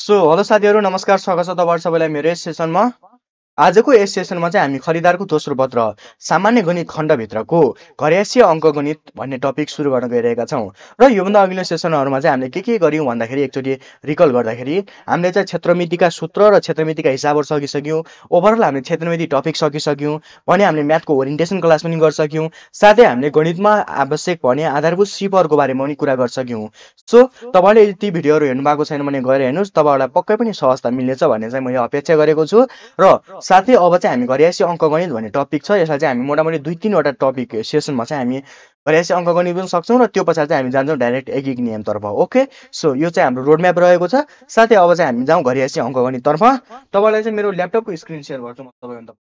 Hello साथीहरु नमस्कार स्वागत छ तपाईहरु सबैलाई मेरो यस सेसनमा। आजको यस सेसनमा चाहिँ हामी खरिदारको दोस्रो पत्र सामान्य गणित खण्डभित्रको घरेसी अङ्कगणित भन्ने टपिक सुरु गर्न गइरहेका छौं। र योभन्दा अघिल्लो सेसनहरुमा चाहिँ हामीले के गर्यौं भन्दाखेरि एकचोटी रिकल गर्दाखेरि हामीले चाहिँ क्षेत्रमितिका सूत्र र क्षेत्रमितिका हिसाबहरु सकिसक्यौं। ओभरअल हामीले क्षेत्रमिति टपिक सकिसक्यौं भने हामीले म्याथको ओरिएन्टेसन क्लास पनि गरिसक्यौं। साथै हामीले गणितमा आवश्यक भने आधारभूत सिपहरुको बारेमा पनि कुरा गरिसक्यौं। सो तपाईले यदि ती भिडियोहरु हेर्नु भएको छैन भने गएर हेर्नुस्, तपाईहरुलाई पक्कै पनि सहजता मिल्नेछ भन्ने चाहिँ मैले अपेक्षा गरेको छु। र साथै अब चाहिँ हामी घरेसी अङ्कगणित भन्ने टपिक छ, यसलाई चाहिँ हामी मोटामोटी 2-3 वटा टपिक सेसनमा चाहिँ हामी घरेसी अङ्कगणित पनि सक्छौं र त्यो पछाडि चाहिँ हामी जान्छौं डाइरेक्ट एकीक नियमतर्फ। ओके, सो यो चाहिँ हाम्रो रोड म्याप रहेको छ। साथै अब चाहिँ हामी जाउँ घरेसी अङ्कगणिततर्फ। तपाईलाई चाहिँ मेरो ल्यापटपको स्क्रिन शेयर गर्छु म तपाईहरुलाई।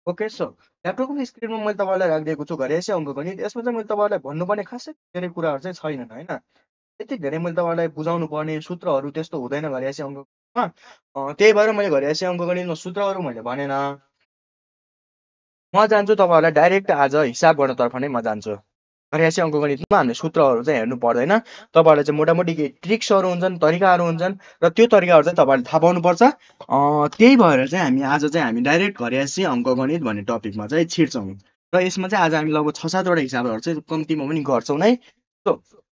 ओके, सो ल्यापटपको स्क्रिनमा मैले तपाईलाई राखिदिएको छु घरेसी अङ्कगणित। यसमा चाहिँ मैले तपाईलाई भन्नुपर्ने खासै धेरै कुराहरु चाहिँ छैनन् हैन। यति धेरै मैले तपाईलाई बुझाउनु पर्ने सूत्रहरु त्यस्तो हुँदैन घरेसी अङ्कगणितमा। त्यही भएर मैले घरेसी अङ्कगणितमा सूत्रहरु मैले भनेन। म जान्छु तपाईहरुलाई डाइरेक्ट आज हिसाब गर्नतर्फ नै म जान्छु। घरेसी अङ्कगणितमा हामीले सूत्रहरु चाहिँ हेर्नु पर्दैन। तपाईहरुलाई चाहिँ मोटामोटी के ट्रिक्सहरु हुन्छन्, तरिकाहरु हुन्छन् र त्यो तरिकाहरु चाहिँ तपाईहरुले थाहा पाउनु पर्छ। त्यही भएर चाहिँ हामी आज चाहिँ हामी डाइरेक्ट घरेसी अङ्कगणित भन्ने टपिकमा चाहिँ छिर्छौं। र यसमा चाहिँ आज हामी लगभग 6-7 वटा हिसाबहरु चाहिँ कम्तीमा पनि गर्छौं नै। सो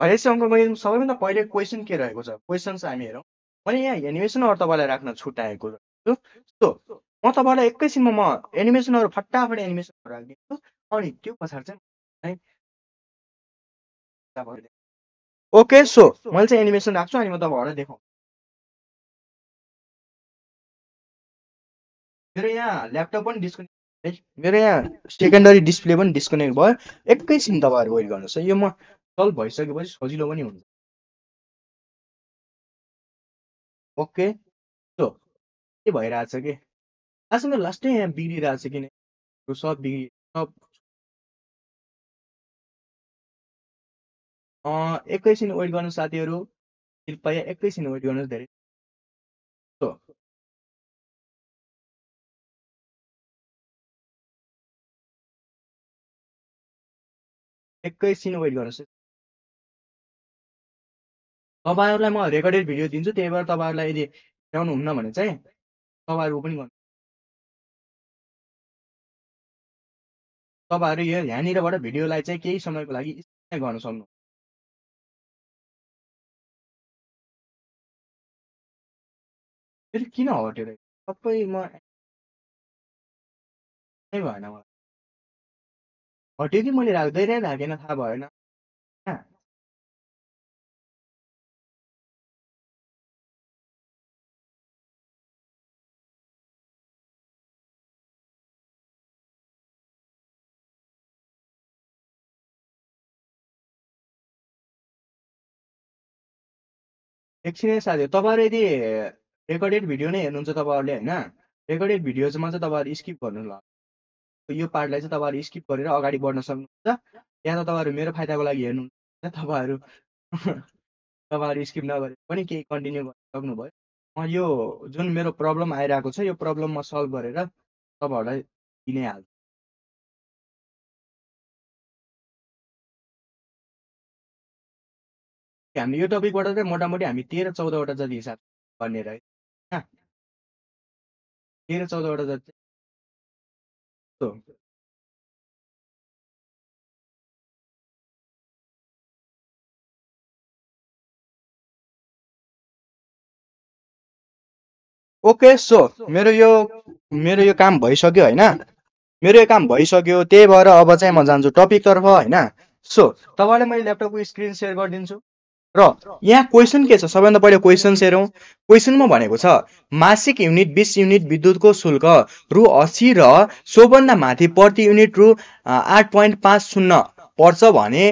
घरेसी अङ्कगणितमा सबैभन्दा पहिले क्वेशन के रहेको छ, क्वेशन चाहिँ हामी हेरौं। मैले यहाँ एनिमेसनहरु तपाईलाई राख्न छुटाएको छु। सो म तपाईलाई एकैछिनमा म एनिमेसनहरु फटाफट एनिमेसनहरु राख्दिन्छु अनि त्यो पछाडि चाहिँ ओके, सो मैले चाहिँ एनिमेसन राख्छु अनि म तपाईहरुलाई देखाउँछु। मेरो यहाँ ल्यापटप पनि डिस्कनेक्ट है, मेरो यहाँ सेकेन्डरी डिस्प्ले पनि डिस्कनेक्ट भयो। एकैछिन तपाईहरु वेट गर्नुस् है, यो म सल्भ भइसकेपछि सजिलो पनि हुन्छ। ओके, सो के भइराछ के आज मेरो लास्टै यहाँ बिग्रिरहेछ किन सब बिग्रि सब एकैछिन वेट गर्नु साथीहरु, कृपया एकैछिन वेट गर्नुस् धेरै। सो एकैछिन वेट गर्नुस्। तपाईहरुलाई म रेकर्डेड भिडियो दिन्छु, त्यही भएर तपाईहरुलाई यदि हेराउनु हुन्न भने चाहिँ तपाईहरु पनि गर्नु। तपाईहरु यो यहाँनिरबाट भिडियोलाई चाहिँ केही समयको लागि स्किप गर्न सक्नु। फेरि किन हट्यो रे सबै म नै भएन मलाई हट्यो कि मैले राख्दै नै राखेन थाहा भएन। एकछिन साथी, तपाईहरु यदि रेकर्डेड भिडियो नै हेर्नुहुन्छ तपाईहरुले हैन, रेकर्डेड भिडियोमा चाहिँ तपाईहरु स्किप गर्नु ल। यो पार्टलाई चाहिँ तपाईहरु स्किप गरेर अगाडि बढ्न सक्नुहुन्छ। या त तपाईहरु मेरो फाइदाको लागि हेर्नुहुन्छ, तपाईहरु तपाईहरु स्किप नगरे पनि केही कन्टिन्यू गर्न सक्नुभयो। म यो जुन मेरो प्रब्लम आइराको छ यो प्रब्लम म सल्भ गरेर तपाईहरुलाई दिनै हाल्छु। हामी यो टपिकबाट चाहिँ मोटामोटी हामी 13-14 वटा जति हिसाब गर्ने रहे। 13-14 वटा जति। ओके, सो मेरो यो काम भइसक्यो हैन, मेरो यो काम भइसक्यो। त्यही भएर अब चाहिँ म जान्छु टपिक तर्फ हैन। सो तपाईलाई मैले ल्यापटपको स्क्रिन शेयर गरिदिन्छु र यहाँ क्वेशन के छ सबैभन्दा पहिले क्वेशन हेरौं। क्वेशनमा भनेको छ मासिक युनिट 20 युनिट विद्युतको शुल्क रु 80 र सोभन्दा माथि प्रति युनिट रु 8.50 पर्छ भने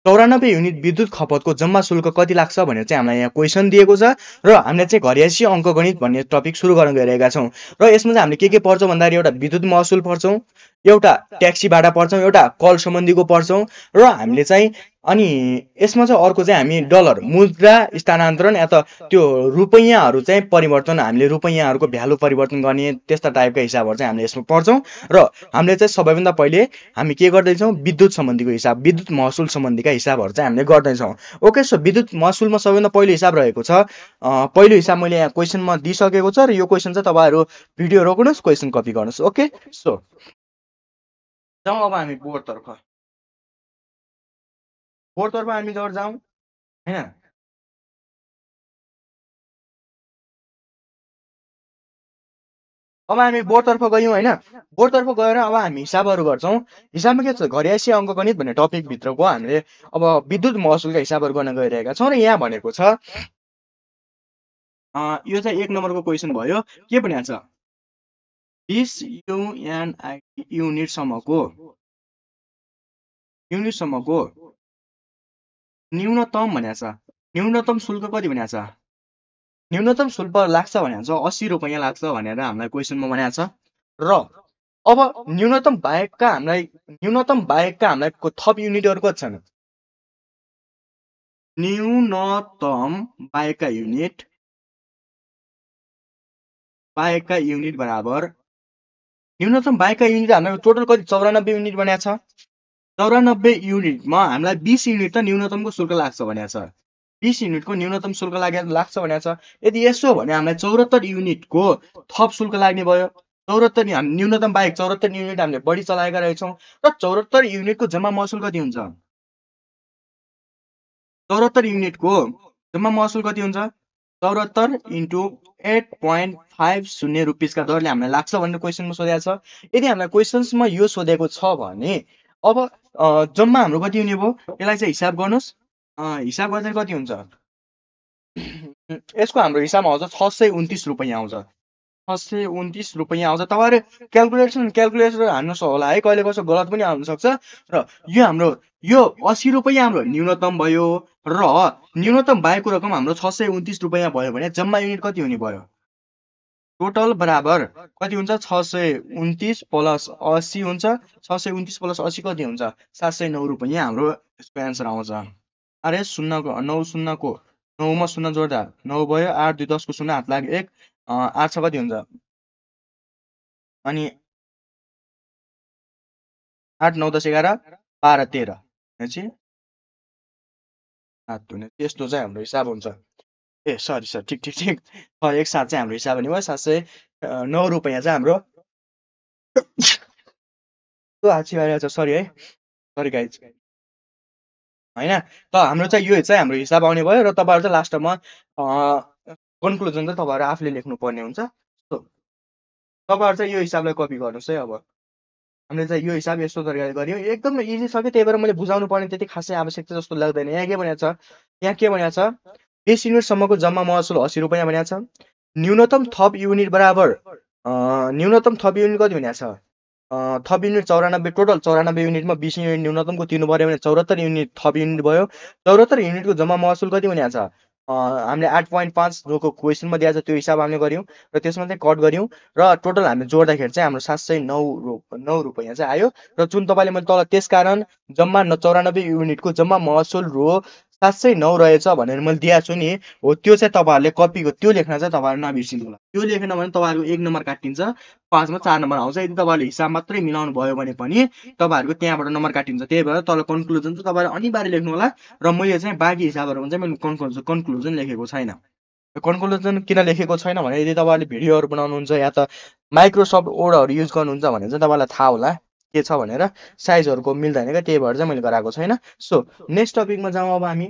94 युनिट विद्युत खपतको जम्मा शुल्क कति लाग्छ भनेर चाहिँ हामीलाई यहाँ क्वेशन दिएको छ। र हामीले चाहिँ घरेसी अङ्कगणित भन्ने टपिक सुरु गर्न गइरहेका छौं। र यसमा चाहिँ हामीले के पर्छ भन्दाखेरि एउटा विद्युत महसुल पर्छौं, एउटा ट्याक्सी भाडा पर्छौं, एउटा कल सम्बन्धीको पर्छौं र हामीले चाहिँ अनि यसमा चाहिँ अर्को चाहिँ हामी डलर मुद्रा स्थानान्तरण या त त्यो रुपैयाँहरू चाहिँ परिवर्तन, हामीले रुपैयाँहरूको भ्यालु परिवर्तन गर्ने त्यस्ता टाइपका हिसाबहरू चाहिँ हामीले यसमा पढ्छौँ। र हामीले चाहिँ सबैभन्दा पहिले हामी के गर्दैछौँ, विद्युत सम्बन्धीको हिसाब, विद्युत महसुल सम्बन्धीका हिसाबहरू चाहिँ हामीले गर्दैछौँ। ओके, सो विद्युत महसुलमा सबैभन्दा पहिलो हिसाब रहेको छ, पहिलो हिसाब मैले यहाँ क्वेसनमा दिइसकेको छ, र यो क्वेसन चाहिँ तपाईँहरू भिडियो रोक्नुहोस्, क्वेसन कपी गर्नुहोस्। ओके, सो जाउँ अब हामी बोर्डतर्फ हामी जब जाउँ होइन, अब हामी बोर्डतर्फ गयौँ होइन, बोर्डतर्फ गएर अब हामी हिसाबहरू गर्छौँ। हिसाबमा के छ, घरयासी अङ्कगणित भन्ने टपिकभित्रको हामीले अब विद्युत महसुलका हिसाबहरू गर्न गइरहेका छौँ। र यहाँ भनेको छ यो चाहिँ 1 नम्बरको क्वेसन भयो। के भनेको छ, 20 युनिटसम्मको न्यूनतम भनेको छ, न्यूनतम शुल्क कति भनेको छ, न्यूनतम शुल्क लाग्छ भनेको छ 80 रुपैयाँ लाग्छ भनेर हामीलाई क्वेसनमा भनेको छ। र अब न्यूनतम बाहेकका हामीलाई थप युनिटहरू कति छन्, न्यूनतम बाहेकका युनिट बराबर न्यूनतम बाहेकका युनिट हामीलाई टोटल कति 94 युनिट भनेको छ। 94 युनिटमा हामीलाई 20 युनिट त न्यूनतमको शुल्क लाग्छ भनेको छ, 20 युनिटको न्यूनतम शुल्क लाग्छ भनेको छ। यदि यसो भने हामीलाई 74 युनिटको थप शुल्क लाग्ने भयो। 74 न्यूनतम बाहेक 74 युनिट हामीले बढी चलाएका रहेछौँ, र 74 युनिटको जम्मा महसुल कति हुन्छ, 74 युनिटको जम्मा महसुल कति हुन्छ, 74 × 8.50 रुपिसका दरले हामीलाई लाग्छ भनेर क्वेसनमा सोधेको छ। यदि हामीलाई क्वेसन्समा यो सोधेको छ भने अब जम्मा हाम्रो कति हुने भयो, यसलाई चाहिँ हिसाब गर्नुहोस्। हिसाब गर्दा कति हुन्छ, यसको हाम्रो हिसाबमा आउँछ 629 रुपैयाँ आउँछ, 629 रुपैयाँ आउँछ। तपाईँहरू क्यालकुलेटर हान्नुहोस् होला है, कहिले कसो गलत पनि आउन सक्छ। र यो हाम्रो यो 80 रुपैयाँ हाम्रो न्यूनतम भयो, र न्यूनतम बाहेकको रकम हाम्रो 629 रुपैयाँ भयो भने जम्मा युनिट कति हुने भयो, टोटल बराबर कति हुन्छ, 629 + 80 हुन्छ, 629 + 80 कति हुन्छ, 709 रुपैयाँ हाम्रो यसको एन्सर आउँछ। अरे 0 को 9 0 को 9 मा 0 जोड्दा 9 भयो, 8 2 10 को 0 हात लाग्यो 1, 8 छ कति हुन्छ, अनि 8 9 10 11 12 13 भनेपछि 7 हुने, त्यस्तो चाहिँ हाम्रो हिसाब हुन्छ। ए सरी ठिक एक साथ चाहिँ हाम्रो हिसाब हुने भयो 709 रुपैयाँ चाहिँ हाम्रो सरी है, सरी गाइज होइन। त हाम्रो चाहिँ यो चाहिँ हाम्रो हिसाब आउने भयो, र तपाईँहरू चाहिँ लास्टमा कन्क्लुजन चाहिँ तपाईँहरू आफूले लेख्नुपर्ने हुन्छ। तपाईँहरू चाहिँ यो हिसाबलाई कपी गर्नुहोस् है। अब हामीले चाहिँ यो हिसाब यस्तो तरिकाले गर्यो, एकदम इजी छ कि, त्यही भएर मैले बुझाउनु पर्ने त्यति खासै आवश्यकता जस्तो लाग्दैन। यहाँ के भनेको छ, 20 युनिटसम्मको जम्मा महसुल 80 रुपैयाँ भनेको छ। न्यूनतम थप युनिट बराबर न्यूनतम थप युनिट कति भनेको छ, थप युनिट 94, टोटल 94 युनिटमा 20 युनिट न्यूनतमको तिर्नु पर्यो भने 74 युनिट थप युनिट भयो। 74 युनिटको जम्मा महसुल कति भनेको छ, हामीले 8.5 जोको क्वेसनमा दिएको छ त्यो हिसाब हामीले गऱ्यौँ, र त्यसमा चाहिँ कट गऱ्यौँ, र टोटल हामीले जोड्दाखेरि चाहिँ हाम्रो 709 रुपैयाँ चाहिँ आयो। र जुन तपाईँले मैले तल त्यसकारण जम्मा 94 युनिटको जम्मा महसुल रु 709 रहेछ भनेर मैले दिएको छु नि, हो त्यो चाहिँ तपाईँहरूले कपीको त्यो लेख्न चाहिँ तपाईँहरू नबिर्सिनु होला। त्यो लेखेन भने तपाईँहरूको 1 नम्बर काटिन्छ, 5 मा 4 नम्बर आउँछ। यदि तपाईँहरूले हिसाब मात्रै मिलाउनु भयो भने पनि तपाईँहरूको त्यहाँबाट नम्बर काटिन्छ। त्यही भएर तल कन्क्लुजन चाहिँ तपाईँले अनिवार्य लेख्नु होला, र मैले चाहिँ बाँकी हिसाबहरूमा चाहिँ मैले कन्क्लुजन लेखेको छैन। कन्क्लुजन किन लेखेको छैन भने यदि तपाईँहरूले भिडियोहरू बनाउनुहुन्छ या त माइक्रोसफ्ट वर्डहरू युज गर्नुहुन्छ भने चाहिँ तपाईँलाई थाहा होला के छ भनेर, साइजहरूको मिल्दैन क्या, त्यही भएर चाहिँ मैले गराएको छैन। सो नेक्स्ट टपिकमा जाउँ अब हामी।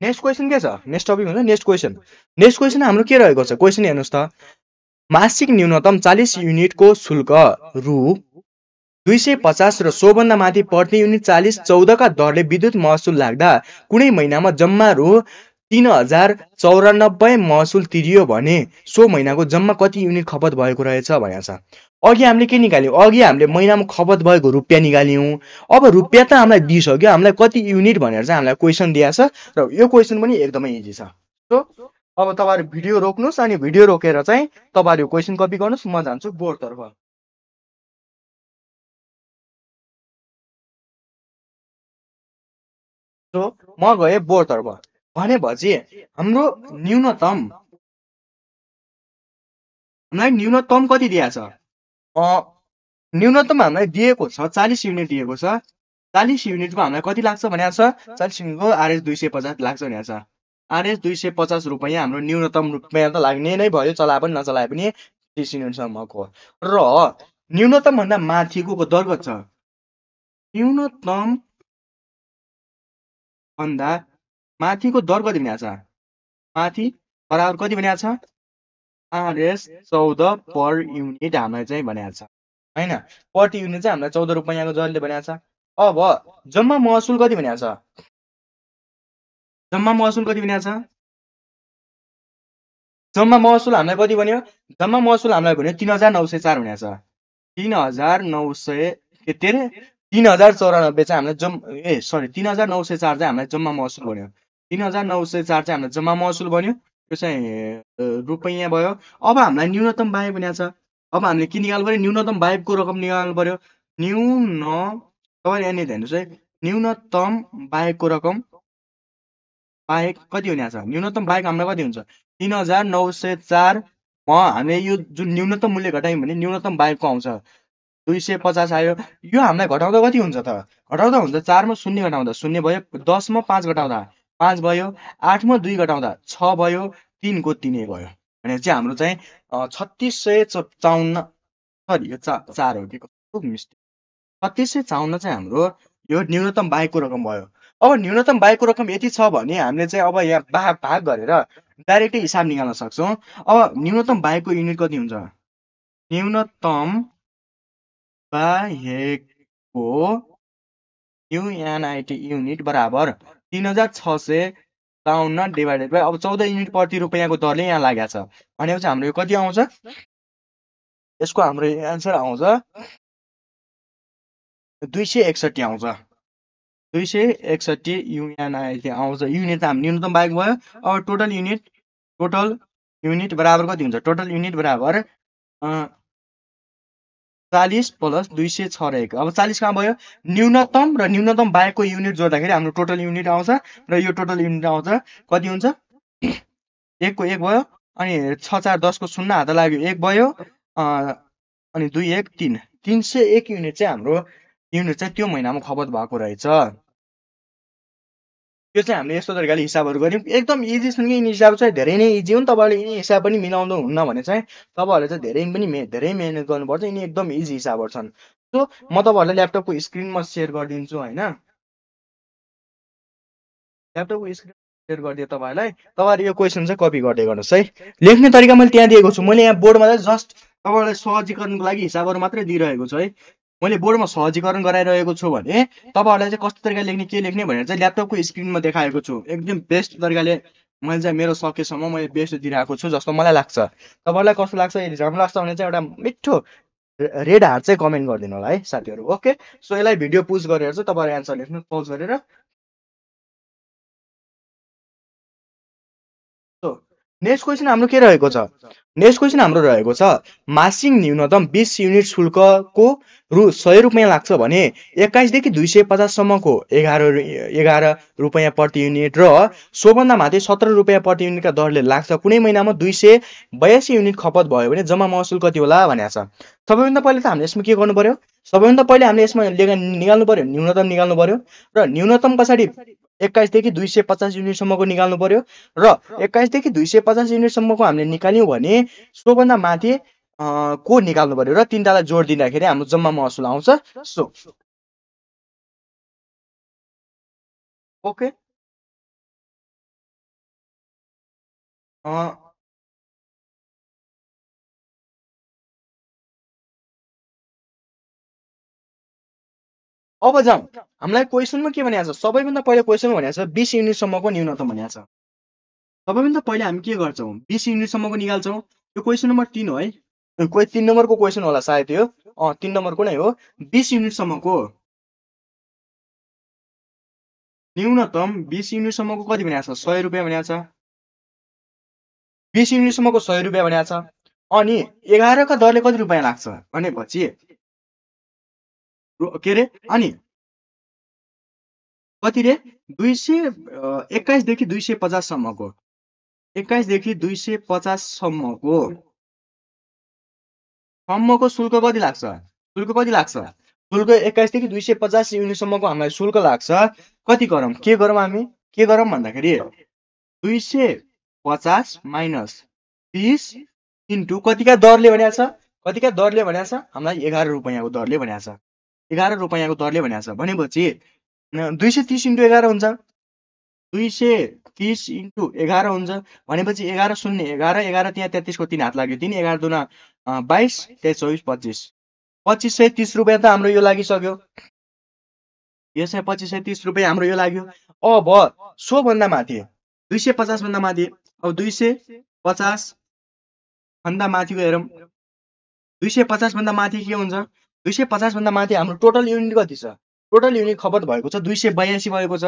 नेक्स्ट क्वेसन के छ, नेक्स्ट टपिक हुन्छ नेक्स्ट क्वेसन हाम्रो के रहेको छ, क्वेसन हेर्नुहोस् त, मासिक न्यूनतम 40 युनिटको शुल्क रु 250 र सोभन्दा माथि प्रति युनिट 40 14 का दरले विद्युत महसुल लाग्दा कुनै महिनामा जम्मा रु 3094 महसुल तिरियो भने सो महिनाको जम्मा कति युनिट खपत भएको रहेछ भनेको छ। अघि हामीले के निकाल्यौँ, अघि हामीले महिनामा खपत भएको रुपियाँ निकाल्यौँ। अब रुपियाँ त हामीलाई दिइसक्यो, हामीलाई कति युनिट भनेर चाहिँ हामीलाई क्वेसन दिएको छ, र यो क्वेसन पनि एकदमै इजी छ। सो अब तपाईँहरू भिडियो रोक्नुहोस् अनि भिडियो रोकेर चाहिँ तपाईँहरू क्वेसन कपी गर्नुहोस्, म जान्छु बोर्डतर्फ। सो म गएँ बोर्डतर्फ। भनेपछि हाम्रो न्यूनतम हामीलाई न्यूनतम कति दिएको छ? न्यूनतम हामीलाई दिएको छ 40 युनिट दिएको छ। 40 युनिटको हामीलाई कति लाग्छ भनेको छ? 40 युनिटको आरएस 250 लाग्छ भनेको छ। आरएस 250 रुपियाँ हाम्रो न्यूनतम रुपियाँ त लाग्ने नै भयो, चलाए पनि नचलाए पनि 30 युनिटसम्मको। र न्यूनतम भन्दा माथिको दर कति छ? न्यूनतम भन्दा माथिको दर कति भनेको छ? माथि बराबर कति भनेको छ? आरएस 14 पर युनिट हामीलाई चाहिँ भनेको छ होइन। प्रति युनिट चाहिँ हामीलाई 14 रुपियाँको दरले भनेको छ। अब जम्मा महसुल कति भनेको छ? जम्मा महसुल कति भनेको छ? जम्मा महसुल हामीलाई कति भन्यो? जम्मा महसुल हामीलाई भन्यो 3904 भनेको छ। 3900 के अरे 3094 चाहिँ हामीलाई 3904 चाहिँ हामीलाई जम्मा महसुल भन्यो। 3904 चाहिँ हामीलाई जम्मा महसुल भन्यो। त्यो चाहिँ रुपियाँ भयो। अब हामीलाई न्यूनतम बाहेक भनेको छ। अब हामीले के निकाल्नु पर्यो? न्यूनतम बाहेकको रकम निकाल्नु पर्यो। तपाईँले यहाँनिर हेर्नुहोस् है, न्यूनतम बाहेकको रकम बाहेक कति भनेको छ? न्यूनतम बाहेक हामीलाई कति हुन्छ? 3904 हामीले यो जुन न्यूनतम मूल्य घटायौँ भने न्यूनतम बाहेकको आउँछ 250 आयो। यो हामीलाई घटाउँदा कति हुन्छ त? घटाउँदा हुन्छ 4 मा 0 घटाउँदा 0 भयो, 10 मा 5 घटाउँदा 5 भयो, 8 मा 2 घटाउँदा 6 भयो, 3 को 3 भयो भने चाहिँ हाम्रो चाहिँ 3654 सरी यो 4 हो कि कस्तो मिस्टेक। 3654 चाहिँ हाम्रो यो न्यूनतम बाहेकको रकम भयो। अब न्यूनतम बाहेकको रकम यति छ भने हामीले चाहिँ अब यहाँ भाग गरेर डाइरेक्टै हिसाब निकाल्न सक्छौँ। अब न्यूनतम बाहेकको युनिट कति हुन्छ? न्यूनतम बाहेकको युएनआइटी युनिट बराबर 3654 डिभाइडेड बाई अब 14 युनिट प्रति रुपियाँको दरले यहाँ लागेको छ भनेपछि हाम्रो यो कति आउँछ? यसको हाम्रो एन्सर आउँछ 261 आउँछ। 261 युएनआइटी आउँछ। युनिट त हाम्रो न्यूनतम बाहेक भयो। अब टोटल युनिट बराबर कति हुन्छ? टोटल युनिट बराबर 40 प्लस 206 अब 40 कहाँ भयो? न्यूनतम र न्यूनतम बाहेकको युनिट जोड्दाखेरि हाम्रो टोटल युनिट आउँछ र यो टोटल युनिट आउँछ कति हुन्छ? 1 को 1 भयो अनि 6 4 10 को 0 हात लाग्यो 1 भयो अनि 2 1 3 301 युनिट चाहिँ हाम्रो युनिट चाहिँ त्यो महिनामा खपत भएको रहेछ। यो चाहिँ हामीले यस्तो तरिकाले हिसाबहरू गऱ्यौँ। एकदम इजी छन् कि यिनी हिसाब चाहिँ धेरै नै इजी हुन्। तपाईँहरूले यिनी हिसाब पनि मिलाउनु हुन्न भने चाहिँ तपाईँहरूले चाहिँ धेरै मेहनत गर्नुपर्छ। यिनी एकदम इजी हिसाबहरू छन्। सो म तपाईँहरूलाई ल्यापटपको स्क्रिनमा सेयर गरिदिन्छु होइन। ल्यापटपको स्क्रिन सेयर गरिदिएँ तपाईँहरूलाई। तपाईँहरू यो क्वेसन चाहिँ कपी गर्दै गर्नुहोस् है। लेख्ने तरिका मैले त्यहाँ दिएको छु। मैले यहाँ बोर्डमा चाहिँ जस्ट तपाईँहरूलाई सहजीकरणको लागि हिसाबहरू मात्रै दिइरहेको छु है। मैले बोर्डमा सहजीकरण गराइरहेको छु भने तपाईँहरूलाई चाहिँ कस्तो तरिकाले लेख्ने के लेख्ने भनेर चाहिँ ल्यापटपको स्क्रिनमा देखाएको छु। एकदम बेस्ट तरिकाले मैले चाहिँ मेरो सकेसम्म मैले बेस्ट दिइरहेको छु जस्तो मलाई लाग्छ। तपाईँलाई कस्तो लाग्छ? यदि राम्रो लाग्छ भने चाहिँ एउटा मिठो रेड हार्ट चाहिँ कमेन्ट गरिदिनु होला है साथीहरू। ओके, सो यसलाई भिडियो पुज गरेर चाहिँ तपाईँहरू एन्सर लेख्नु पज गरेर। नेक्स्ट क्वेसन हाम्रो के रहेको छ? नेक्स्ट क्वेसन हाम्रो रहेको छ मासिक न्यूनतम 20 युनिट शुल्कको रु 100 रुपियाँ लाग्छ भने 21 देखि 250 सम्मको 11 रुपियाँ प्रति युनिट र सोभन्दा माथि 17 रुपियाँ प्रति युनिटका दरले लाग्छ। कुनै महिनामा 282 युनिट खपत भयो भने जम्मा महसुल कति होला भनेको छ। सबैभन्दा पहिले त हामीले यसमा के गर्नु पर्यो? सबैभन्दा पहिले हामीले यसमा निकाल्नु पर्यो, न्यूनतम निकाल्नु पर्यो र न्यूनतम पछाडि 21 देखि 250 युनिटसम्मको निकाल्नु पर्यो र 21 देखि 250 युनिटसम्मको हामीले निकाल्यौँ भने सोभन्दा माथि को निकाल्नु पर्यो र तिनटालाई जोड दिँदाखेरि हाम्रो जम्मा महसुल आउँछ। सो ओके, अब जाउँ हामीलाई क्वेसनमा के भनेको छ? सबैभन्दा पहिला क्वेसनमा भनेको छ 20 युनिटसम्मको न्यूनतम भनेको छ। सबैभन्दा पहिला हामी के गर्छौँ? 20 युनिटसम्मको निकाल्छौँ। यो क्वेसन नम्बर 3 हो है। 3 नम्बरको क्वेसन होला सायद यो। 3 नम्बरको नै हो। 20 युनिटसम्मको न्यूनतम 20 युनिटसम्मको कति भनेको छ? 100 रुपियाँ भनेको छ। 20 युनिटसम्मको 100 रुपियाँ भनेको छ। अनि 11 का दरले कति रुपियाँ लाग्छ भनेपछि के रे अनि कति रे 221 देखि 250 सम्मको 21 देखि 250 सम्मको शुल्क कति लाग्छ? शुल्क 21 देखि 250 युनिटसम्मको हामीलाई शुल्क लाग्छ। कति गरौँ के गरौँ भन्दाखेरि 250 माइनस 20 इन्टु कतिका दरले भनेको छ हामीलाई 11 रुपियाँको दरले भनेको छ। 11 रुपियाँको दरले भनेको छ भनेपछि 230 इन्टु 11 हुन्छ। 230 इन्टु 11 हुन्छ भनेपछि 11 शून्य 11 त्यहाँ 33 को 3 हात लाग्यो 3 11 दुना 22 23 24 25 2530 रुपियाँ त हाम्रो यो लागिसक्यो। यसै 2530 रुपियाँ हाम्रो यो लाग्यो। अब सो भन्दा माथि 250 भन्दा माथि अब 250 भन्दा माथिको हेरौँ 250 भन्दा माथि के हुन्छ 250 भन्दा माथि हाम्रो टोटल युनिट कति छ? टोटल युनिट खपत भएको छ 282 भएको छ।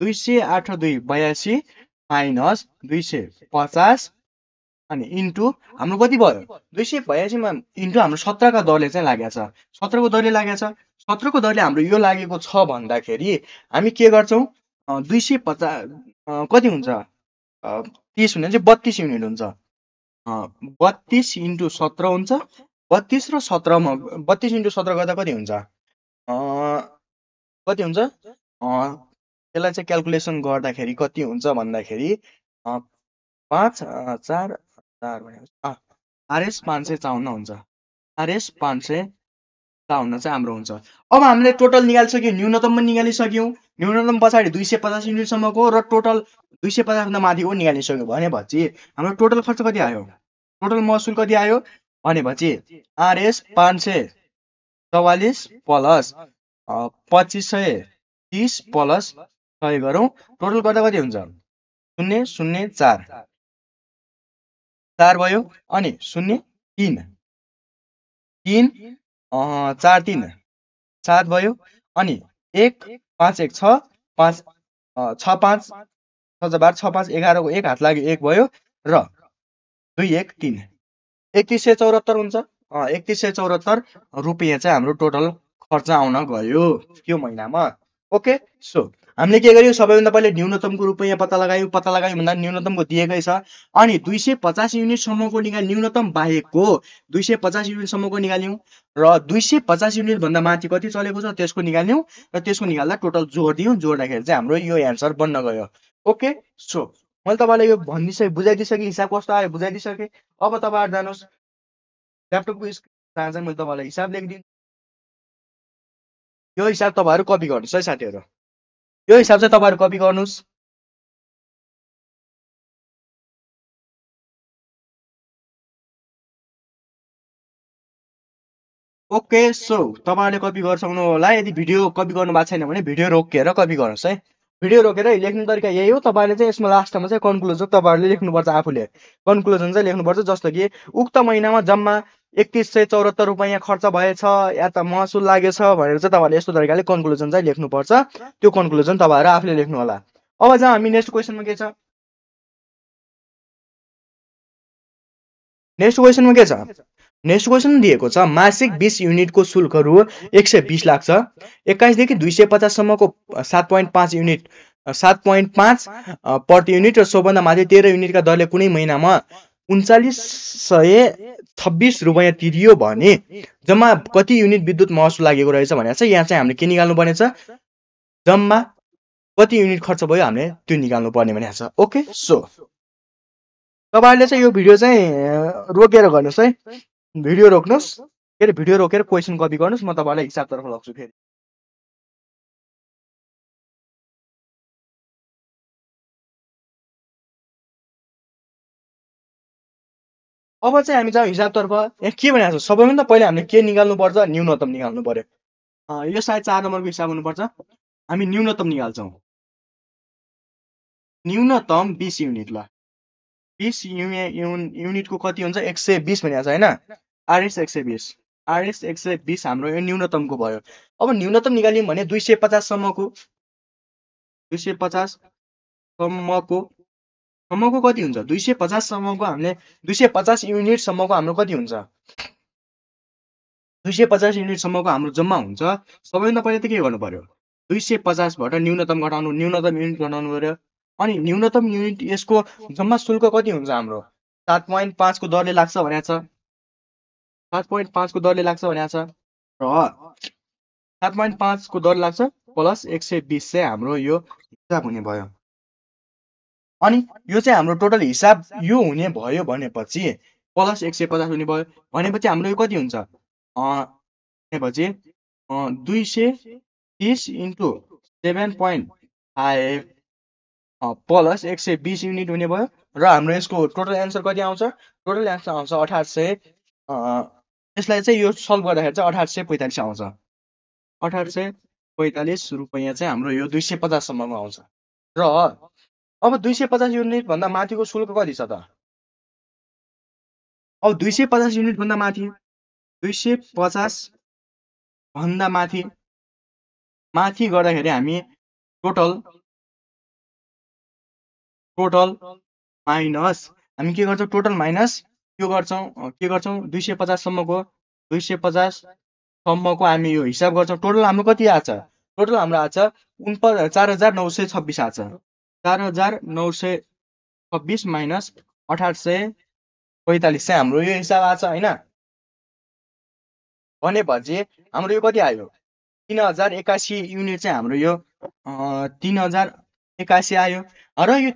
208 र 2 82 माइनस 250 अनि इन्टु हाम्रो कति भयो 282 मा इन्टु हाम्रो 17 का दरले चाहिँ लागेको छ। 17 को दरले लागेको छ। 17 को दरले हाम्रो यो लागेको छ भन्दाखेरि हामी के गर्छौं 250 कति हुन्छ 30 हुने चाहिँ 32 युनिट हुन्छ। 32 इन्टु 17 हुन्छ। 32 र 17 मा 32 इन्टु 17 गर्दा कति हुन्छ त्यसलाई चाहिँ क्याल्कुलेसन गर्दाखेरि कति हुन्छ भन्दाखेरि 5 4 4 भनेको आरएस 554 हुन्छ। आरएस 554 चाहिँ हाम्रो हुन्छ। अब हामीले टोटल निकालिसक्यौं न्यूनतम पनि निकालिसक्यौं। न्यूनतम पछाडि 250 युनिट सम्मको र टोटल 250 भन्दा माथिको निकालिसक्यौं भनेपछि हाम्रो टोटल खर्च कति आयो? टोटल महसुल कति आयो भनेपछि आरएस 544 प्लस 2530 प्लस 100 गरौँ टोटल गर्दा कति हुन्छ 004 4 भयो अनि 0 3 3 4 3 7 भयो अनि 1 5 1 6 5 6 5 6 12 6 5 11 को 1 हात लाग्यो 1 भयो र 2 1 3 3174 हुन्छ। 3174 रुपियाँ चाहिँ हाम्रो टोटल खर्च आउन गयो यो महिनामा। ओके सो हामीले के गर्यौं सबैभन्दा पहिले न्यूनतमको रुपियाँ पत्ता लगायौं भन्दा न्यूनतमको दिएकै छ अनि 250 युनिट सम्मको न्यूनतम बाहेकको 250 युनिट सम्मको निकाल्यौं र 250 युनिट भन्दा माथि कति चलेको छ त्यसको निकाल्यौं र त्यसको निकाल्दा टोटल जोड्दियौं। जोड्दाखेरि चाहिँ हाम्रो यो एन्सर बन्न गयो। ओके सो मैले तपाईलाई यो बुझाइदिसके हिसाब कस्तो आयो बुझाइदिसके। अब तपाईहरु जानुस् ल्यापटपको स्क्रिनमा चाहिँ मैले तपाईलाई हिसाब लेखिदिन्छु। यो हिसाब तपाईहरु कपी गर्नुस् है साथीहरु। यो हिसाब चाहिँ तपाईहरु कपी गर्नुस्। ओके सो तपाईहरुले कपी गर्छौं होला। यदि भिडियो कपी गर्नु भएको छैन भने भिडियो रोकेर कपी गर्नुस् है। भिडियो रोकेर लेख्ने तरिका यही हो। तपाईहरुले चाहिँ यसमा लास्टमा चाहिँ कन्क्लुजन तपाईहरुले लेख्नुपर्छ आफूले। कन्क्लुजन चाहिँ लेख्नुपर्छ जस्तो कि उक्त महिनामा जम्मा 3174 रुपैयाँ खर्च भएछ या त महसुल लागेछ भनेर चाहिँ तपाईहरुले यस्तो तरिकाले कन्क्लुजन चाहिँ लेख्नुपर्छ। त्यो कन्क्लुजन तपाईहरु आफूले लेख्नु होला। अब चाहिँ हामी नेक्स्ट क्वेशनमा के छ नेक्स्ट क्वेशन दिएको छ मासिक 20 युनिटको शुल्क रु 120 लाग्छ। 21 देखि 250 सम्मको 7.5 युनिट 7.5 प्रति युनिट र सोभन्दा माथि 13 युनिटका दरले कुनै महिनामा 3926 रुपैयाँ तिरियो भने जम्मा कति युनिट विद्युत महसुल लागेको रहेछ भनेको छ। यहाँ चाहिँ हामीले के निकाल्नु पर्ने छ जम्मा कति युनिट खर्च भयो हामीले त्यो निकाल्नु पर्ने भनेको छ। ओके सो तपाईहरुले चाहिँ यो भिडियो चाहिँ रोकेर गर्नुस् है। भिडियो रोक्नुस् के रे भिडियो रोकेर क्वेशन कपी गर्नुस्। म तपाईलाई हिसाब तर्फ लग्छु फेरि। अब चाहिँ हामी जाउँ हिसाब तर्फ। यहाँ के भनेको छ सबैभन्दा पहिले हामीले के निकाल्नु पर्छ न्यूनतम निकाल्नु पर्यो। यो सायद 4 नम्बरको हिसाब हुनुपर्छ। हामी न्यूनतम निकाल्छौं। न्यूनतम 20 युनिट ल 20 युनिटको कति हुन्छ 120 भनेको छ हैन। आरएस 120 आरएस 120 हाम्रो यो न्यूनतमको भयो। अब न्यूनतम निकाल्यौं भने 250 सम्मको सम्मको कति हुन्छ 250 सम्मको हामीले 250 युनिट सम्मको हाम्रो कति हुन्छ 250 युनिट सम्मको हाम्रो जम्मा हुन्छ सबैभन्दा पहिले त के गर्नु पर्यो 250 बाट न्यूनतम युनिट घटाउनु पर्यो अनि न्यूनतम युनिट यसको जम्मा शुल्क कति हुन्छ हाम्रो 7.5 को दरले लाग्छ भनेको छ 7.5 को दरले लाग्छ भनेको छ र 7.5 को दर लाग्छ प्लस 120 चाहिँ हाम्रो यो हिसाब हुने भयो अनि यो चाहिँ हाम्रो टोटल हिसाब यो हुने भयो भनेपछि प्लस 150 हुने भयो भनेपछि हाम्रो यो कति हुन्छ भनेपछि 230 इन्टु 7.5 प्लस 120 युनिट हुने भयो र हाम्रो यसको टोटल एन्सर कति आउँछ टोटल एन्सर आउँछ 1800 यसलाई चाहिँ यो सल्भ गर्दाखेरि चाहिँ 1845 आउँछ 1845 रुपैयाँ चाहिँ हाम्रो यो 250 सम्मको आउँछ र अब 250 युनिट भन्दा माथिको शुल्क कति छ त अब 250 युनिट भन्दा माथि 250 भन्दा माथि गर्दाखेरि हामी टोटल माइनस हामी के गर्छौँ टोटल माइनस के गर्छौँ 250 सम्मको 250 सम्मको हामी यो हिसाब गर्छौँ टोटल हाम्रो कति आछ टोटल हाम्रो आछ 4926 आछ 4926 माइनस 1845 चाहिँ हाम्रो यो हिसाब आछ हैन भनेपछि हाम्रो यो कति आयो 3081 युनिट चाहिँ हाम्रो यो 3081 आयो र यो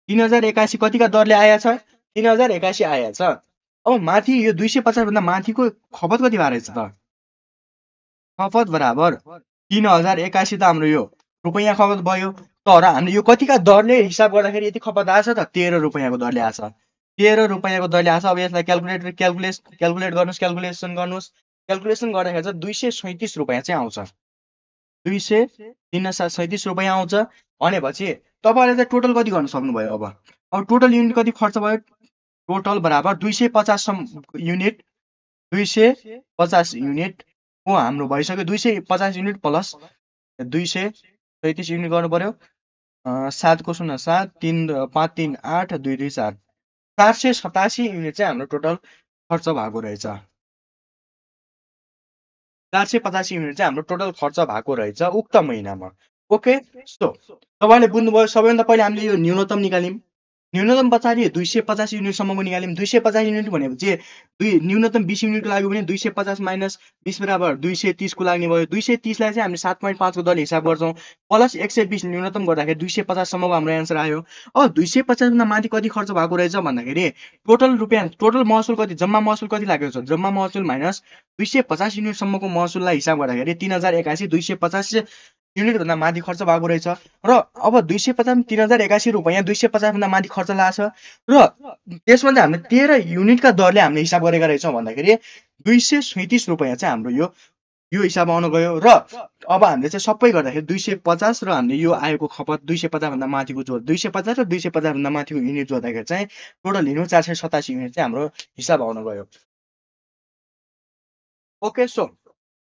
3081 कतिका दरले आएछ 3081 आएछ अब माथि यो 250 भन्दा माथिको खपत कति भएर छ त खपत बराबर 3081 त हाम्रो यो रुपैयाँ खपत भयो तर हामीले यो कतिका दरले हिसाब गर्दाखेरि यति खपत आछ त 13 रुपैयाँको दरले आछ 13 रुपैयाँको दरले आछ अब यसलाई क्याल्कुलेट गर्नुस् क्याल्कुलेसन गर्दाखेरि चाहिँ 237 रुपैयाँ चाहिँ आउँछ 237 रुपैयाँ आउँछ भनेपछि तपाईहरुले चाहिँ टोटल कति गर्न सक्नुभयो अब टोटल युनिट कति खर्च भयो टोटल बराबर 250 युनिट 250 युनिट को हाम्रो भइसक्यो 250 युनिट प्लस 237 युनिट गर्नु पर्यो 7 को 0 7 3 5 3 8 2 2 4 487 युनिट चाहिँ हाम्रो टोटल खर्च भएको रहेछ 485 युनिट चाहिँ हाम्रो टोटल खर्च भएको रहेछ उक्त महिनामा ओके सो तपाईले बुझ्नुभयो सबैभन्दा पहिले हामीले यो न्यूनतम निकाल्यौं न्यूनतम पछाडि 250 युनिट सम्मको निकाल्यौं 250 युनिट भनेपछि न्यूनतम 20 युनिटको लाग्यो भने 250 माइनस 20 बराबर 230 को लाग्ने भयो 230 लाई चाहिँ हामीले 7.5 को दरले हिसाब गर्छौं प्लस 120 न्यूनतम गर्दाखेरि 250 सम्मको हाम्रो एन्सर आयो अब 250 भन्दा माथि कति खर्च भएको रहेछ भन्दाखेरि टोटल महसुल कति जम्मा महसुल कति लागेको छ जम्मा महसुल माइनस 250 युनिट सम्मको महसुललाई हिसाब गर्दाखेरि 3081 250 युनिट भन्दा माथि खर्च भएको रहेछ र अब 250 3081 रुपैयाँ 250 भन्दा माथि खर्च लाग्छ र त्यसमा चाहिँ हामीले 13 युनिटका दरले हामीले हिसाब गरेका रहेछौं भन्दाखेरि 237 रुपैयाँ चाहिँ हाम्रो यो हिसाब आउन गयो र अब हामीले चाहिँ सबै गर्दाखेरि 250 र हामीले यो आएको खपत 250 भन्दा माथिको जोड 250 र 250 भन्दा माथिको युनिट जोड्दाखेरि चाहिँ टोटल लिनु 487 युनिट चाहिँ हाम्रो हिसाब आउन गयो ओके सो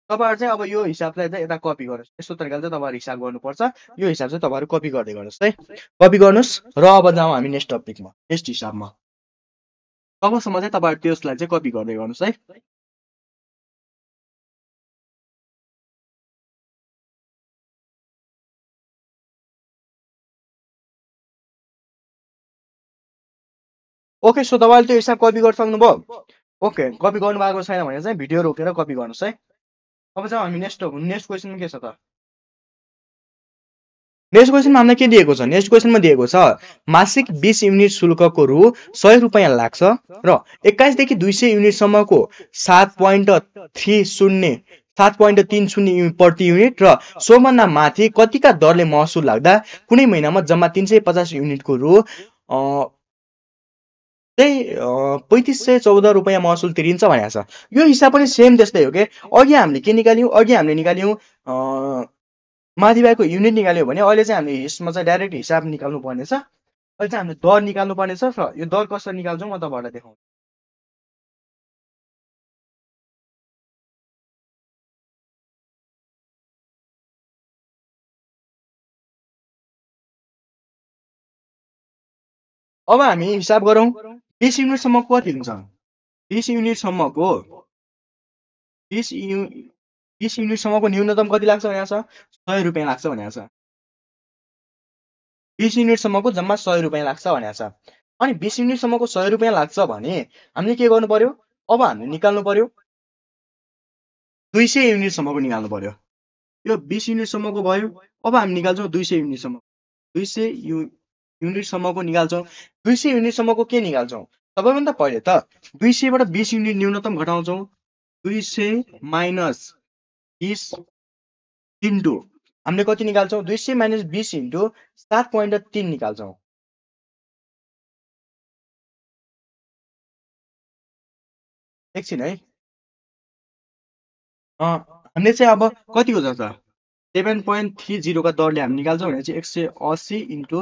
तपाईहरु चाहिँ अब यो हिसाबलाई चाहिँ यता कपी गर्नुस् यस्तो तरिकाले चाहिँ तपाईहरु हिसाब गर्नुपर्छ यो हिसाब चाहिँ तपाईहरु कपी गर्दै गर्नुस् है कपी गर्नुस् र अब जाउँ हामी नेक्स्ट टपिकमा नेक्स्ट हिसाबमा तबसम्म चाहिँ तपाईहरु त्यसलाई चाहिँ कपी गर्दै गर्नुस् है ओके सो तपाईले त्यो हिसाब कपी गर्न सक्नुभयो ओके कपी गर्नु भएको छैन भने चाहिँ भिडियो रोकेर कपी गर्नुस् है अब चाहिँ हामी नेक्स्ट क्वेशनमा के छ त नेक्स्ट क्वेशनमा हामीलाई के दिएको छ नेक्स्ट क्वेशनमा दिएको छ मासिक 20 युनिट शुल्कको रु 100 रुपैयाँ लाग्छ र 21 देखि 200 युनिट सम्मको 7.30 प्रति युनिट र सोभन्दा माथि कतिका दरले महसुल लाग्दा कुनै महिनामा जम्मा 350 युनिटको रु 3514 रुपैयाँ महसुल तिरिन्छ भनेको छ यो हिसाब पनि सेम त्यस्तै हो के अघि हामीले के निकाल्यौं अघि हामीले निकाल्यौं माथि भएको युनिट निकाल्यौं भने अहिले चाहिँ हामीले यसमा चाहिँ डाइरेक्ट हिसाब निकाल्नु पर्नेछ अहिले चाहिँ हामीले दर निकाल्नु पर्नेछ र यो दर कसरी निकाल्छौं म तपाईहरुलाई देखाउँछु अब हामी हिसाब गरौँ 20 युनिटसम्मको कति हुन्छ 20 युनिटसम्मको 20 युनिटसम्मको न्यूनतम कति लाग्छ भनेको छ 100 रुपियाँ लाग्छ भनेको छ 20 युनिटसम्मको जम्मा 100 रुपियाँ लाग्छ भनेको छ अनि 20 युनिटसम्मको 100 रुपियाँ लाग्छ भने हामीले के गर्नु पर्यो अब हामीले निकाल्नु पर्यो 200 युनिटसम्मको निकाल्नु पर्यो यो 20 युनिटसम्मको भयो अब हामी निकाल्छौँ 200 युनिटसम्म 200 युनिटसम्मको निकाल्छौँ 200 युनिटसम्मको के निकाल्छौँ सबैभन्दा पहिले त 200 बाट 20 युनिट न्यूनतम घटाउँछौँ 200 माइनस 20 इन्टु हामीले कति निकाल्छौँ 200 माइनस 20 इन्टु 7.3 निकाल्छौँ एकछिन है हामीले चाहिँ अब कतिको छ त 7.30 का दरले हामी निकाल्छौँ भने चाहिँ 180 इन्टु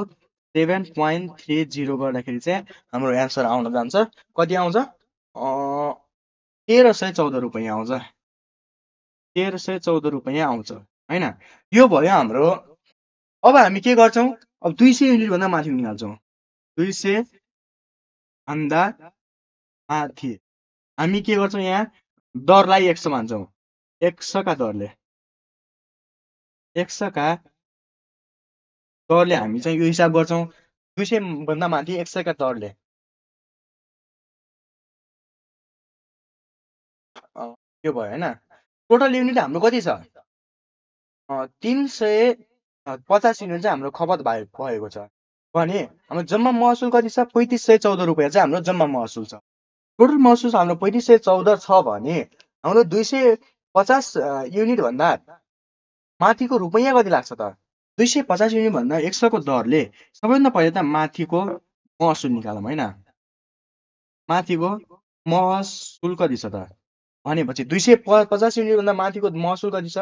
7.30 गर्दाखेरि चाहिँ हाम्रो एन्सर आउन जान्छ कति आउँछ 1314 रुपियाँ आउँछ 1314 रुपियाँ आउँछ हैन यो भयो हाम्रो अब हामी के गर्छौँ अब 200 युनिट भन्दा माथि निकाल्छौँ 200 भन्दा माथि हामी के गर्छौँ यहाँ दरलाई 100 मान्छौँ 100 का दरले 100 का दरले हामी चाहिँ यो हिसाब गर्छौँ 200 भन्दा माथि 100 का दरले यो भयो हैन टोटल युनिट हाम्रो कति छ 350 युनिट चाहिँ हाम्रो खपत भएको छ भने हाम्रो जम्मा महसुल कति छ 3514 रुपियाँ चाहिँ हाम्रो जम्मा महसुल छ टोटल महसुल हाम्रो 3514 छ भने हाम्रो 250 युनिट भन्दा माथिको रुपियाँ कति लाग्छ त 250 युनिट भन्दा 100 को दरले सबैभन्दा पहिले त माथिको महसुल निकालौँ हैन माथिको महसुल कति छ त भनेपछि 250 युनिट भन्दा माथिको महसुल कति छ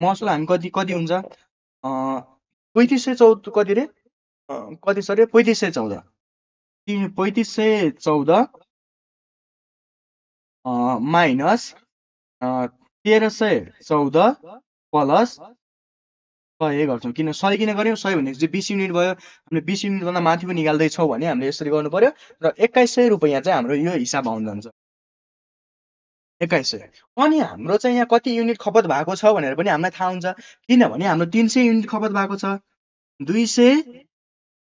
महसुल हामी कति हुन्छ 3514 कति रे कति छ रे 3514 3514 माइनस 1314 प्लस 100 गर्छौँ किन 100 किन गर्यौँ 100 भनेको चाहिँ 20 युनिट भयो हामीले 20 युनिट भन्दा माथिको निकाल्दैछौँ भने हामीले यसरी गर्नु पर्यो र 2100 रुपियाँ चाहिँ हाम्रो यो हिसाब आउन जान्छ 2100 अनि हाम्रो चाहिँ यहाँ कति युनिट खपत भएको छ भनेर पनि हामीलाई थाहा हुन्छ किनभने हाम्रो 300 युनिट खपत भएको छ 200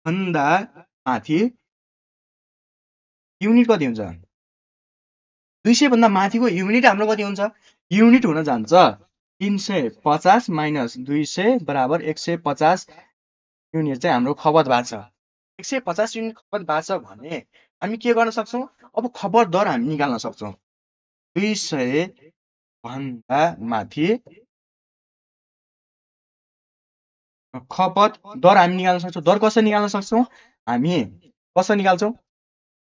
भन्दा माथि युनिट कति हुन्छ 200 भन्दा माथिको युनिट हाम्रो कति हुन्छ युनिट हुन जान्छ 350 माइनस 200 बराबर 150 युनिट चाहिँ हाम्रो खपत भएको छ 150 युनिट खपत भएको छ भने हामी के गर्न सक्छौँ अब खपत दर हामी निकाल्न सक्छौँ 200 भन्दा माथि खपत दर हामी निकाल्न सक्छौँ दर कसरी निकाल्न सक्छौँ हामी कसरी निकाल्छौँ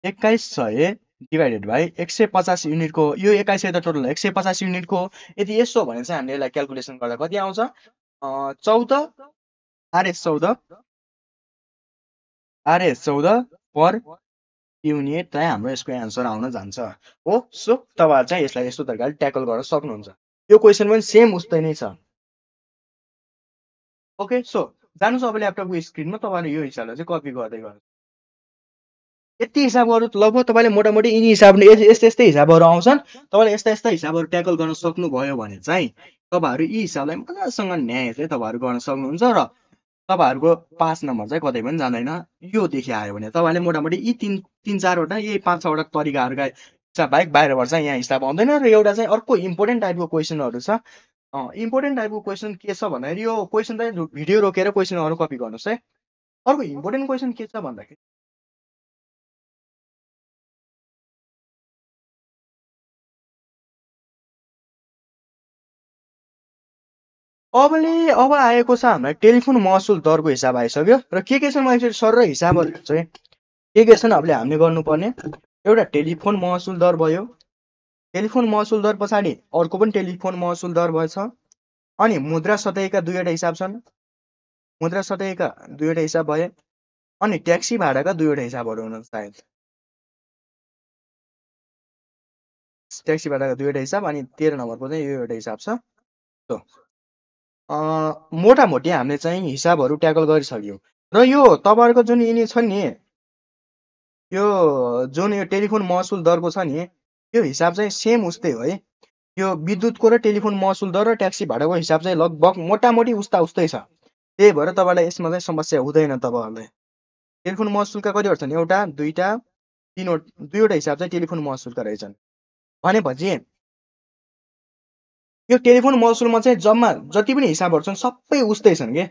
2100 डिभाइडेड बाई 150 युनिटको यो 2100 त टोटल 150 युनिटको यदि यसो हो भने चाहिँ हामीले यसलाई क्याल्कुलेसन गर्दा कति आउँछ 14 RS14 पर युनिट चाहिँ हाम्रो यसको एन्सर आउन जान्छ हो सो तपाईहरु चाहिँ यसलाई यस्तो तरिकाले ट्याकल गर्न सक्नुहुन्छ यो क्वेशन पनि सेम उस्तै नै छ ओके सो जानुस् अब ल्यापटपको स्क्रिनमा तपाईहरु यो हिसाबले चाहिँ कपी गर्दै गर्नु यति हिसाब गर्नु लगभग तपाईले मोटामोटी यिनी हिसाबले यस्तै हिसाबहरु आउँछन् तपाईले यस्ता हिसाबहरु ट्याकल गर्न सक्नुभयो भने चाहिँ तपाईहरु यी हिसाबलाई मजासँग न्याय चाहिँ तपाईहरु गर्न सक्नुहुन्छ र तपाईहरुको पास नम्बर चाहिँ कतै पनि जाँदैन यो देखि आयो भने तपाईले मोटामोटी यी तीन चारवटा यही 5-6 वटा तरिकाहरुका हिसाब बाहेक बाहिरबाट चाहिँ यहाँ हिसाब आउँदैन र एउटा चाहिँ अर्को इम्पोर्टेन्ट टाइपको क्वेशनहरु छ इम्पोर्टेन्ट टाइपको क्वेशन के छ भन्दाखेरि यो क्वेशन चाहिँ भिडियो रोकेर क्वेशनहरु कपी गर्नुस् है अर्को इम्पोर्टेन्ट क्वेशन के छ भन्दाखेरि अब आएको छ हामीलाई टेलिफोन महसुल दरको हिसाब आइसक्यो र के छन् मैले सर र हिसाबहरु चाहिँ के छन् हामीले गर्नुपर्ने एउटा टेलिफोन महसुल दर भयो टेलिफोन महसुल दर पछाडि अर्को पनि टेलिफोन महसुल दर भएछ अनि मुद्रा सतहीका दुईवटा हिसाब छन् मुद्रा सतहीका दुईवटा हिसाब भए अनि ट्याक्सी भाडाका दुईवटा हिसाबहरु हुन् सायद ट्याक्सी भाडाका दुईवटा हिसाब अनि 13 नम्बरको चाहिँ यो एउटा हिसाब छ सो मोटामोटी हामीले चाहिँ हिसाबहरु ट्याकल गरिसक्यौं र यो तपाईहरुको जुन यिनी छन् नि यो जुन यो टेलिफोन महसुल दरको छ नि यो हिसाब चाहिँ सेम उस्तै हो है। यो विद्युतको र टेलिफोन महसुल दर र ट्याक्सी भाडाको हिसाब चाहिँ लगभग मोटामोटी उस्तै छ। त्यही भएर तपाईँलाई यसमा चाहिँ समस्या हुँदैन तपाईँहरूलाई। टेलिफोन महसुलका कतिवटा छन्, एउटा दुईवटा दुईवटा हिसाब चाहिँ टेलिफोन महसुलका रहेछन्। भनेपछि यो टेलिफोन महसुलमा चाहिँ जम्मा जति पनि हिसाबहरू छन् सबै उस्तै छन् के।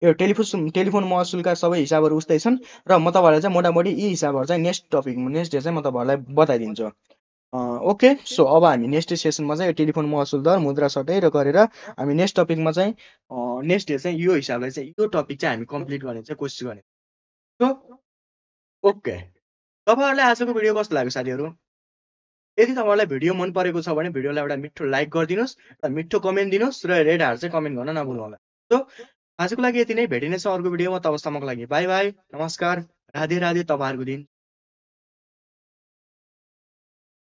यो टेलिफोन महसुलका सबै हिसाबहरू उस्तै छन् र म तपाईँहरूलाई चाहिँ मोटामोटी यी हिसाबहरू चाहिँ नेक्स्ट डे चाहिँ म तपाईँहरूलाई बताइदिन्छु। ओके, सो अब हामी नेक्स्ट सेसनमा चाहिँ यो टेलिफोन महसुल दर, मुद्रा सटै र गरेर हामी नेक्स्ट टपिकमा चाहिँ नेक्स्ट डे चाहिँ यो हिसाबलाई चाहिँ यो टपिक चाहिँ हामी कम्प्लिट गर्ने चाहिँ कोसिस गर्ने। सो ओके, तपाईँहरूलाई आजको भिडियो कस्तो लाग्यो साथीहरू? यदि तपाईँलाई भिडियो मन परेको छ भने भिडियोलाई एउटा मिठो लाइक गरिदिनुहोस् र मिठो कमेन्ट दिनुहोस् र रेड हार्ट चाहिँ कमेन्ट गर्न नभुल्नु होला। सो आजको लागि यति नै, भेटिनेछ अर्को भिडियोमा। तबसम्मको लागि बाई बाई, नमस्कार, राधे राधे, तपाईँहरूको दिन